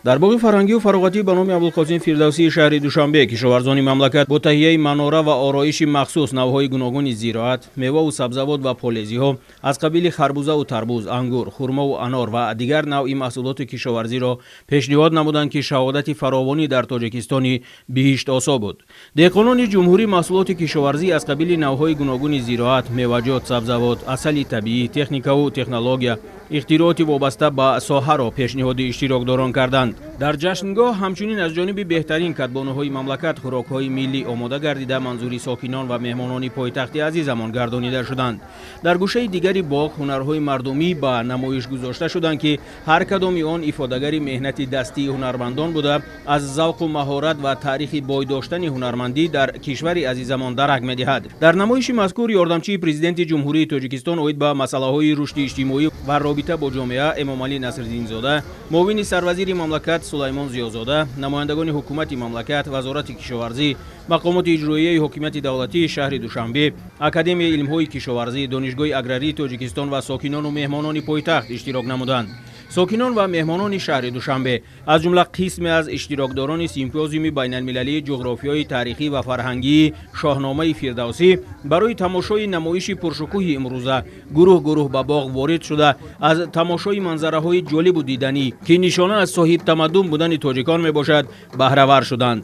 Дар боғи фарҳангию фароғатӣ ба номи Абулқосим Фирдавсии шаҳри Душанбе кишоварзони мамлакат бо таҳияи манора ва ороиши махсус навъҳои гуногуни зироат, меваву сабзавот ва полезиҳо аз қабили харбузаву тарбуз, ангур, хурмову анор ва дигар навъи маҳсулоти кишоварзиро пешниҳод намуданд, ки шаҳодати фаровонӣ дар Тоҷикистони биҳиштосо буд. Деҳқонони ҷумҳурӣ маҳсулоти кишоварзӣ аз қабили навъҳои гуногуни зироат, меваҷот, сабзавот, асали табиӣ, техникаву технология, ихтирооти вобаста ба соҳаро пешниҳоди иштирокдорон карданд. Дар ҷашнгоҳ ҳамчунин аз ҷониби беҳтарин кадбонуҳои мамлакат хӯрокҳои миллӣ омода гардида, манзури сокинон ва меҳмонони пойтахти азизамон гардонида шуданд. Дар гӯшаи дигари боғ ҳунарҳои мардумӣ ба намоиш гузошта шуданд, ки ҳар кадоми он ифодагари меҳнати дастии ҳунармандон буда, аз завқу маҳорат ва таърихи бой доштани ҳунармандӣ дар кишвари азизамон дарак медиҳад. Дар намоиши мазкур ёрдамчии президенти Ҷумҳурии Тоҷикистон оид ба масъалаҳои рушди иҷтимоӣ ва робита бо ҷомеа Эмомалӣ Насриддинзода, муовини сарвазири мамлакат Сулаймон Зиёзода, намояндагони ҳукумати мамлакат, Вазорати кишоварзӣ, мақомоти иҷроияи ҳокимияти давлатии шаҳри Душанбе, Академияи илмҳои кишоварзӣ, Донишгоҳи аграрии Тоҷикистон ва сокинону меҳмонони пойтахт иштирок намуданд. Сокинон ва меҳмонони шаҳри Душанбе, аз ҷумла қисме аз иштирокдорони симпозиуми байналмилалии ҷуғрофиёи таърихӣ ва фарҳангии Шоҳномаи Фирдавсӣ, барои тамошои намоиши пуршукӯҳи имрӯза гурӯҳ гурӯҳ ба боғ ворид шуда, аз тамошои манзараҳои ҷолибу диданӣ, ки нишона аз соҳибтамаддун будани тоҷикон мебошад, баҳравар шуданд.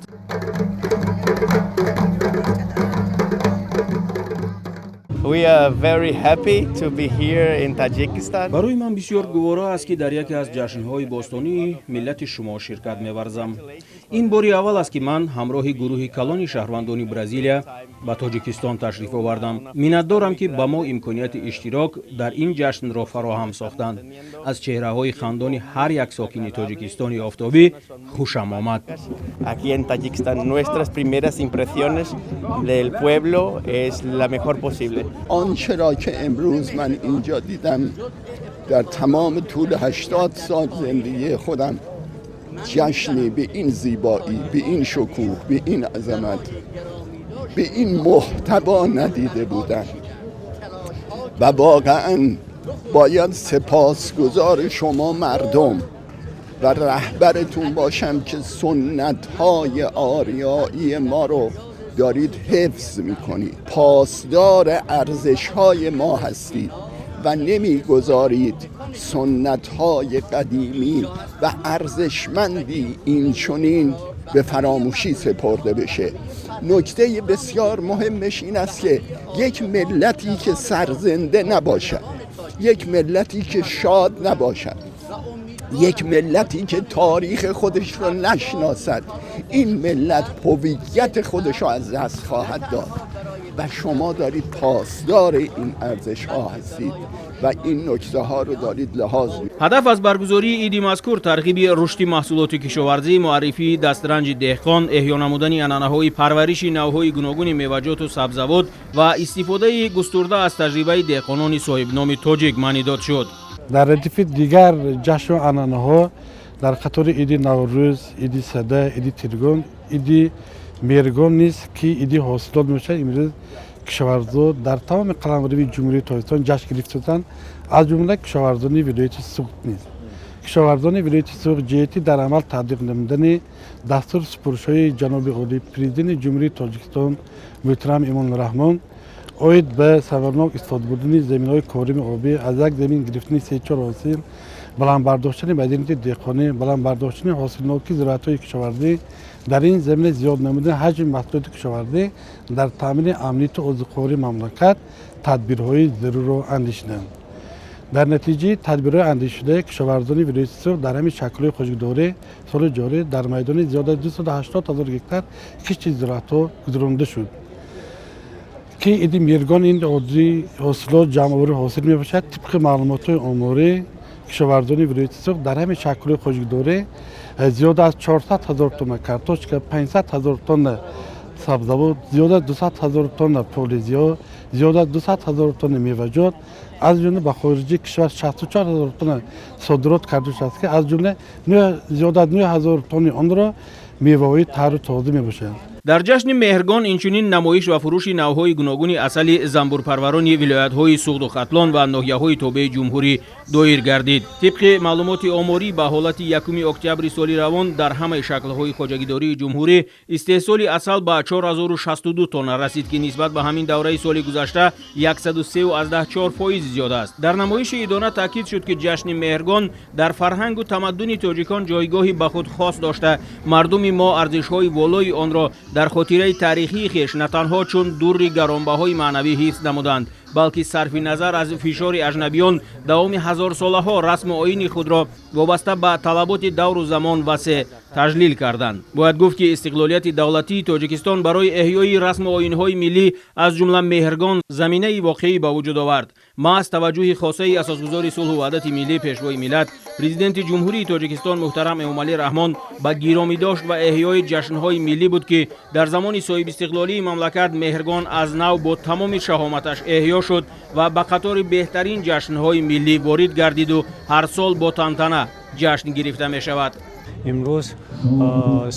Барои ман бисёр гуворо аст, ки дар яке аз ҷашнҳои бостонии миллати шумо ширкат меварзам. Ин бори аввал аст, ки ман ҳамроҳи гурӯҳи калони шаҳрвандони Бразилия ба Тоҷикистон ташриф овардам. Миннатдорам, ки ба мо имконияти иштирок дар ин ҷашнро фароҳам сохтанд. Аз чеҳраҳои хандони ҳар як сокини Тоҷикистони офтобӣ хушам омад. Aquí en Tayikistán nuestras primeras impresiones del pueblo es la mejor posible. آنچه را که امروز من اینجا دیدم، در تمام طول 80 سال زندگی خودم جشنی به این زیبایی، به این شکوه، به این عظمت، به این محتوا ندیده بودم و واقعا باید سپاسگزار شما مردم و رهبرتون باشم که سنت‌های آریایی ما رو دارید حفظ میکنید، پاسدار ارزش‌های ما هستید و نمیگذارید سنت‌های قدیمی و ارزشمندی این چنین به فراموشی سپرده بشه. نکته بسیار مهمش این است که یک ملتی که سرزنده نباشد، یک ملتی که شاد نباشد، یک ملتی که تاریخ خودش رو نشناسد، این ملت هویت خودش رو از دست خواهد داد و شما دارید پاسدار این ارزش ها هستید و این نکته ها رو دارید لحاظ می‌کنید. هدف از برگزاری عید مذکور ترغیب رشد محصولات کشاورزی، معرفی دسترنج دهقان، احیا نمودن عنعنه‌های پرورش نوع‌های گوناگون میوه‌جات و سبزیجات و استفاده گسترده از تجربه دهقانان صاحب نام тоҷик маънӣ дод шуд. Дар радифи дигар ҷашну анъанаҳо дар қатори иди Наврӯз, иди Сада, иди Тиргон, иди Меҳргон низ, ки иди ҳосилот мебошад, имрӯз кишоварзо дар тамоми қаламрави Ҷумҳурии Тоҷикистон ҷашн гирифта шуданд, аз ҷумла кишоварзони вилояти Суғд низ. Кишоварзони вилояти Суғд ҷиҳати дар амал татбиқ намудани дастуру супоришҳои ҷаноби олӣ, Президенти Ҷумҳурии Тоҷикистон муҳтарам Эмомалӣ Раҳмон, оид ба самарнок истифода бурдани заминҳои корими обӣ, аз як замин гирифтани се-чор ҳосил, баланд бардоштани маданияти деҳқонӣ, баланд бардоштани ҳосилнокии зироатҳои кишоварзӣ, дар ин замина зиёд намудани ҳаҷми маҳсулоти кишоварзӣ, дар таъмини амнияти озуқавории мамлакат тадбирҳои зарурро андешиданд. Дар натиҷаи тадбирҳои андешшуда кишоварзони вилояти Суғд дар ҳамин шаклҳои хоҷагидорӣ соли ҷорӣ дар майдони зиёда аз 280 000 гектар кишти зироатҳо гузаронида шуд, ки иди Меҳргон ин оддии ҳосилот ҷамъоварӣ ҳосил мебошад. Тибқи маълумотҳои оморӣ, кишоварзони вилояти Суғд дар ҳамин шаклҳои хоҷагидорӣ зиёда аз 400 000 тонна картошка, 500 000 тонна сабзавот, зиёда аз 200 000 тонна полезиҳо, зиёда аз 200 000 тонна меваҷот, аз ҷумла ба хориҷи кишвар 64 000 тонна содирот карда шудааст, ки аз ҷумла зиёда аз 9000 тонни онро меваҳои тару тоза мебошад. Дар ҷашни Меҳргон инчунин намоиш ва фурӯши навъҳои гуногуни асали занбурпарварони вилоятҳои Суғду Хатлон ва ноҳияҳои тобеи ҷумҳурӣ доир гардид. Тибқи маълумоти оморӣ ба ҳолати 1 октябри соли равон дар ҳамаи шаклҳои хоҷагидории ҷумҳурӣ истеҳсоли асал ба 4062 тонна расид, ки нисбат ба ҳамин давраи соли гузашта 103,4% зиёд аст. Дар намоиши идона таъкид шуд, ки ҷашни Меҳргон дар фарҳангу тамаддуни тоҷикон ҷойгоҳи ба худ хос дошта, мардуми мо арзишҳои волои онро дар хотираи таърихии хеш на танҳо чун дурри гаронбаҳои маънавӣ ҳифз намуданд, балки сарфи назар аз фишори аҷнабиён давоми ҳазорсолаҳо расму оини худро вобаста ба талаботи давру замон васеъ таҷлил карданд. Бояд гуфт, ки истиқлолияти давлатии Тоҷикистон барои эҳёи расму оинҳои миллӣ аз ҷумла Меҳргон заминаи воқеӣ ба вуҷуд овард. Маҳз таваҷҷӯҳи хосаи асосгузори сулҳу ваҳдати миллӣ, пешвои миллат, президенти Ҷумҳурии Тоҷикистон муҳтарам Эмомалӣ Раҳмон ба гиромидошт ва эҳёи ҷашнҳои миллӣ буд, ки дар замони соҳибистиқлолии мамлакат Меҳргон аз нав бо тамоми шаҳоматаш эҳё шуд ва ба қатори беҳтарин ҷашнҳои миллӣ ворид гардиду ҳар сол бо тантана ҷашн гирифта мешавад. Имрӯз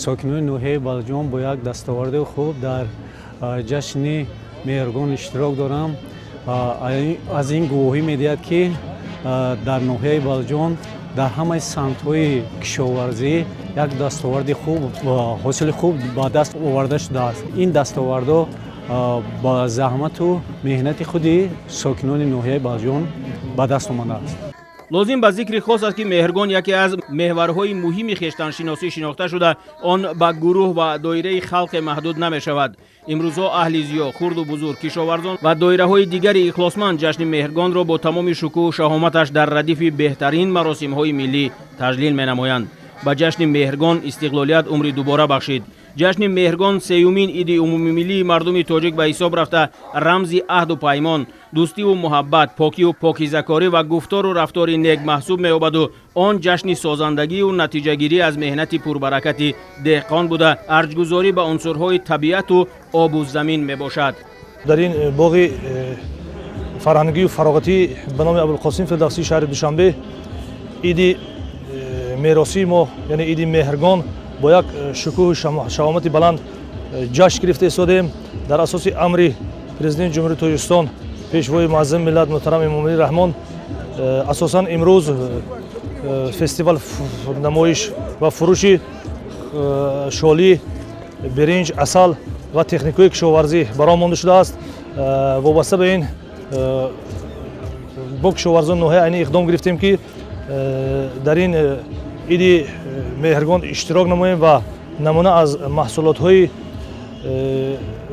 сокинони ноҳияи Балҷон бо як дастоварди хуб дар ҷашни Меҳргон иштирок дорам. Аз ин гувоҳӣ медиҳад, ки дар ноҳияи Балҷон дар ҳамаи самтҳои кишоварзӣ як дастоварди хуб, ҳосили хуб ба даст оварда шудааст. Ин дастовардҳо ба заҳмату меҳнати худи сокинони ноҳияи Балҷон ба даст омадааст. Лозим ба зикри хос аст, ки Меҳргон яке аз меҳварҳои муҳими хештаншиносӣ шинохта шуда, он ба гурӯҳ ва доираи халқе маҳдуд намешавад. Имрӯзҳо аҳли зиё, хурду бузург, кишоварзон ва доираҳои дигари ихлосманд ҷашни Меҳргонро бо тамоми шукӯҳу шаҳоматаш дар радифи беҳтарин маросимҳои миллӣ таҷлил менамоянд. Ба ҷашни Меҳргон истиқлолият умри дубора бахшид. Ҷашни Меҳргон сеюмин иди умумимиллии мардуми тоҷик ба ҳисоб рафта, рамзи аҳду паймон, дӯстиву муҳаббат, покиву покизакорӣ ва гуфтору рафтори нек маҳсуб меёбаду он ҷашни созандагию натиҷагирӣ аз меҳнати пурбаракати деҳқон буда, арҷгузорӣ ба унсурҳои табиату обу замин мебошад. Дар ин боғи фарҳангию фароғатӣ ба номи Абулқосим Фирдавсии шаҳри Душанбе иди меросии мо, яъне иди Меҳргон, бо як шукӯҳу шаҳомати баланд ҷашн гирифта истодем. Дар асоси амри президенти Ҷумҳурии Тоҷикистон, пешвои муаззами миллат муҳтарам Эмомалӣ Раҳмон, асосан имрӯз фестивал намоиш ва фурӯши шолӣ, биринҷ, асал ва техникаҳои кишоварзӣ бароҳ монда шудааст. Вобаста ба ин бо кишоварзони ноҳия айни иқдом гирифтем, ки дар ин иди Меҳргон иштирок намоем ва намуна аз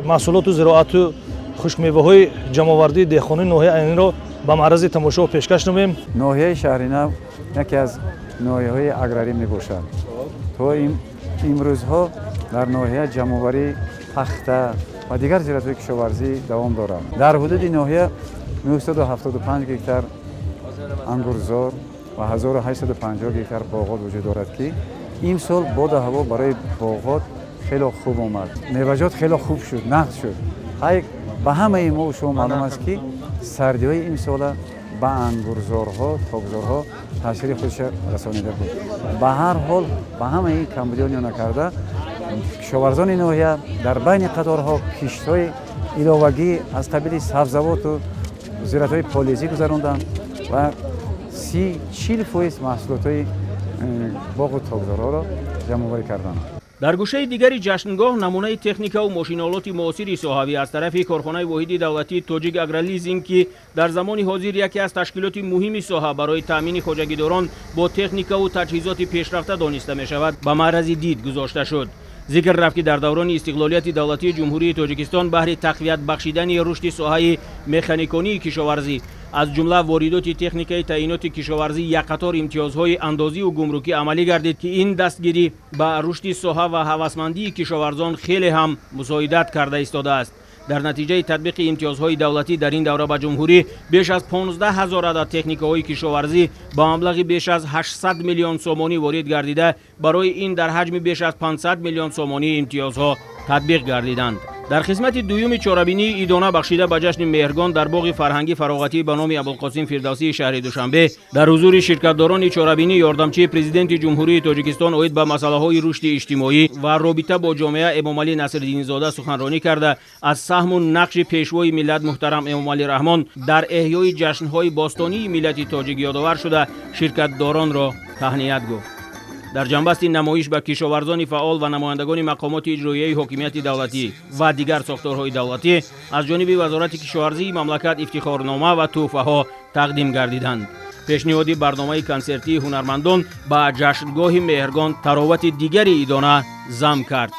маҳсулоту зироату хушкмеваҳои ҷамъовардии деҳқонони ноҳияи Айниро ба маърази тамошо пешкаш намоем. Ноҳияи Шаҳринав яке аз ноҳияҳои аграрӣ мебошад. То имрӯзҳо дар ноҳия ҷамъоварии пахта ва дигар зироатҳои кишоварзӣ давом дорад. Дар ҳудуди ноҳия 975 гектар ангурзор ва 1850 гектар боғот вуҷуд дорад, ки имсол боду ҳаво барои боғот хело хуб омад. Меваҷот хело хуб шуд, нақд шуд. Ҳай ба ҳамаи мо шумо маълум аст, ки сардиҳои имсола ба ангурзорҳо, токзорҳо таъсири худша расонида буд. Ба ҳар ҳол ба ҳамаи камбудиҳо ниё накарда, кишоварзони ноҳия дар байни қаторҳо киштҳои иловагӣ аз қабили сабзавоту зироатҳои полезӣ гузаронданд ва 30-40% маҳсулотҳои боғу токзорҳоро ҷамъоварӣ карданд. Дар гӯшаи дигари ҷашнгоҳ намунаи техникаву мошинолоти муосири соҳавӣ аз тарафи корхонаи воҳиди давлатии Тоҷик Агролизинг, ки дар замони ҳозир яке аз ташкилоти муҳими соҳа барои таъмини хоҷагидорон бо техникаву таҷҳизоти пешрафта дониста мешавад, ба маърази дид гузошта шуд. Зикр рафт, ки дар даврони истиқлолияти давлатии Ҷумҳурии Тоҷикистон баҳри тақвият бахшидани рушди соҳаи механиконии кишоварзӣ, аз ҷумла воридоти техникаи таъиноти кишоварзӣ, як қатор имтиёзҳои андозиву гумрукӣ амалӣ гардид, ки ин дастгирӣ ба рушди соҳа ва ҳавасмандии кишоварзон хеле ҳам мусоидат карда истодааст. Дар натиҷаи татбиқи имтиёзҳои давлатӣ дар ин давра ба ҷумҳурӣ беш аз 15 ҳазор адад техникаҳои кишоварзӣ ба маблағи беш аз 800 миллион сомонӣ ворид гардида, барои ин дар ҳаҷми беш аз 500 миллион сомонӣ имтиёзҳо татбиқ гардиданд. Дар қисмати дуюми чорабинии идона бахшида ба ҷашни Меҳргон дар боғи фарҳангӣ фароғатӣ ба номи Абулқосим Фирдавсии шаҳри Душанбе дар ҳузури ширкатдорони чорабинӣ ёрдамчии президенти Ҷумҳурии Тоҷикистон оид ба масъалаҳои рушди иҷтимоӣ ва робита бо ҷомеа Эмомалӣ Насриддинзода суханронӣ карда, аз саҳму нақши пешвои миллат муҳтарам Эмомалӣ Раҳмон дар эҳёи ҷашнҳои бостонии миллати тоҷик ёдовар шуда, ширкатдоронро таҳният гуфт. Дар ҷанбасти намоиш ба кишоварзони фаъол ва намояндагони мақомоти иҷроияи ҳокимияти давлатӣ ва дигар сохторҳои давлатӣ аз ҷониби Вазорати кишоварзии мамлакат ифтихорнома ва тӯҳфаҳо тақдим гардиданд. Пешниҳоди барномаи консертии ҳунармандон ба ҷашнгоҳи Меҳргон таровати дигари идона зам кард.